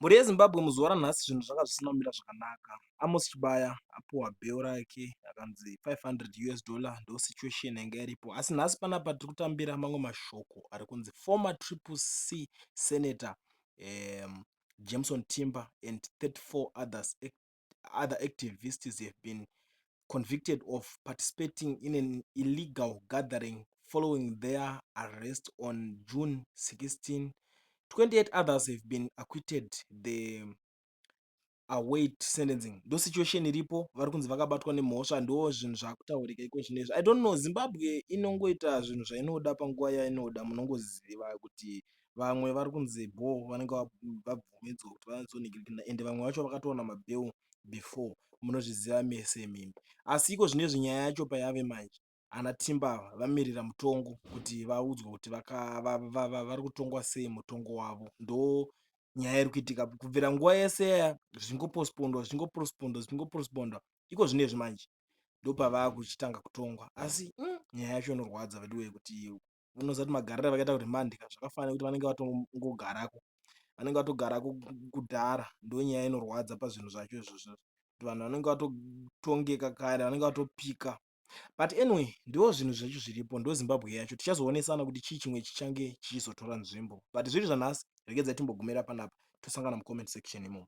Mhuri yeZimbabwe, muzuva ranhasi zvinhu zvanga zvisina kumira zvakanaka. Amos Chibaya apuhwa bail rake akanzi 500 US dollar. Ndo situation yanga iripo, asi nhasi panapa tiri kutambira mamwe mashoko ari kunzi former Triple C senator Jameson Timba and 34 other activists have been convicted of participating in an illegal gathering following their arrest on June 16. 28 others have been acquitted. They await sentencing. Ndo situation iripo. Vari kunzi vakabatwa nemhosva. Ndo zvinhu zvakutaurika iko zvinezvi. I don't know, Zimbabwe inongoita zvinhu zvainoda panguva yainoda. Munongoziva kuti vamwe vari kunzi bo vanenge vabvumidzwa kuti vanyatsoningirikina, ende vamwe vacho vakatowana mabail before. Munozviziva mese imimi. Asi iko zvinezvi nyaya yacho payave manje, ana Timba vamirira mutongo kuti vaudzwe kuti vari kutongwa sei. Mutongo wavo, ndo nyaya iri kuitika kubvira nguva yese yaya, zvichingopostpondwa, zvichingopostpondwa, zvichingopostpondwa. Iko zvinezvi manje ndopavaa kuchitanga kutongwa. Asi nyaya yacho inorwadza veduwe, kuti unoziva kuti magariro avakaita kuti mandika zvakafanana kuti vanenge vatongogarako, vanenge vatogarako kudhara. Ndo nyaya inorwadza pazvinhu zvacho izvozvo, kuti vanhu vanenge vatotongeka kare, vanenge vatopika. But anyway, ndo zvinhu zvacho zviripo, ndo Zimbabwe yacho. Tichazoonesana kuti chii chimwe chichange chichizotora nzvimbo, but zviri zvanhasi, regedzai timbogumira panapa. Tosangana mucomment section imomo.